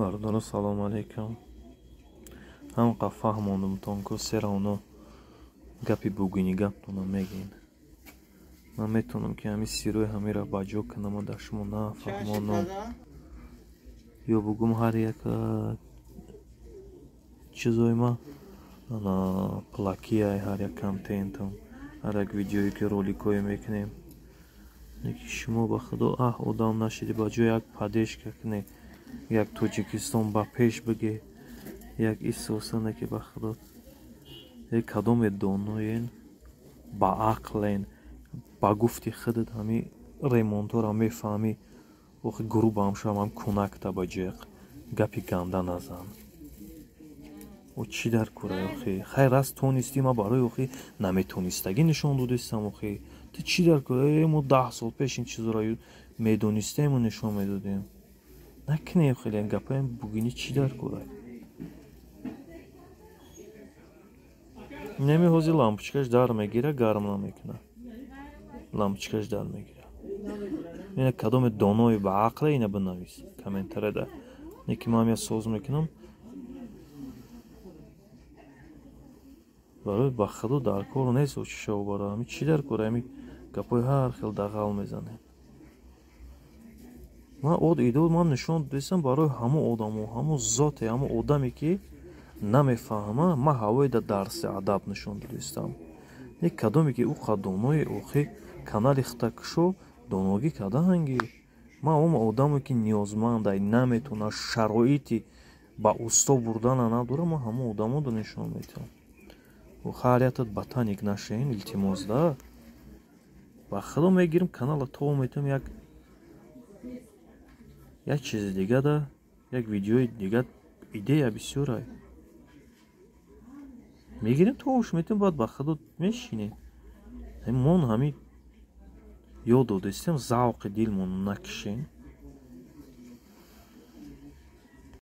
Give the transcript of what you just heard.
Бародаро, салому алейкум. Ҳамқа фаҳмондумтон, ку сера оно гапи бугуни гаптона мегӯен. Ман метавонам, ки ҳами сирӯи ҳамира ба ҷо кунам, дар шумо нафаҳмонам ё бугум, ҳар як чизои ма плакияй, ҳар як контентам, ҳар як видеое ки роликое мекунем. Леки шумо, ба худо, аҳ, одам нашиди, ба ҷои як поддержка кунед, як Тоҷикистон ба пеш биге, як исосане ки, ба худо, кадоме доноен, ба ақлен, ба гуфти худат ҳами ремонтҳоро мефаҳмӣ. Охи грубам шавам, кунакта ба ҷеқ гапи ганда назан. О, чӣ дар кора, охи? Хайр, раст тонистӣ, ма барои, охи, наметонистагӣ нишон додистам. Охи, ту чӣ дар кора? Мо 10 сол пеш ин чизоро медонистему нишон медодем. Накунем хеле гапаем бугинӣ, чӣ дар кора? Неми ҳозир лампочкаш дар мегира, гарм намекуна, лампочкаш дар мегира. Ина кадоме донои ба ақле, ина бинавис комментареда. Не ки ман я соз мекунам барои, ба худо, дар кор нест. Очишао бара ами чӣ дар кор, ами гапои ҳар хел дағал мезанем. Ман од идо ман нишон додистам барои ҳамон одамо, ҳамон зоте, ҳамон одаме ки намефаҳма. Ман ҳавои да дарси адаб нишон додистам. Не кадоме ки ӯ қадонои, охи, канали хитакушо доногӣ кардаанги. Ман он одаме ки ниёзмандай, наметавона, шароити ба усто бурдана надора, ман ҳамон одаморо нишон медиҳам. Ҳар ятат ботаник нашен, илтимос да. Ба худо, мегирим канала, то метавам як чизи дига да, як видеои дига, идея бисёрай мегирем, тош метавем, баъд, ба худо, мешинем. Мон ҳами ёд додистем, завқи дилмон накишем.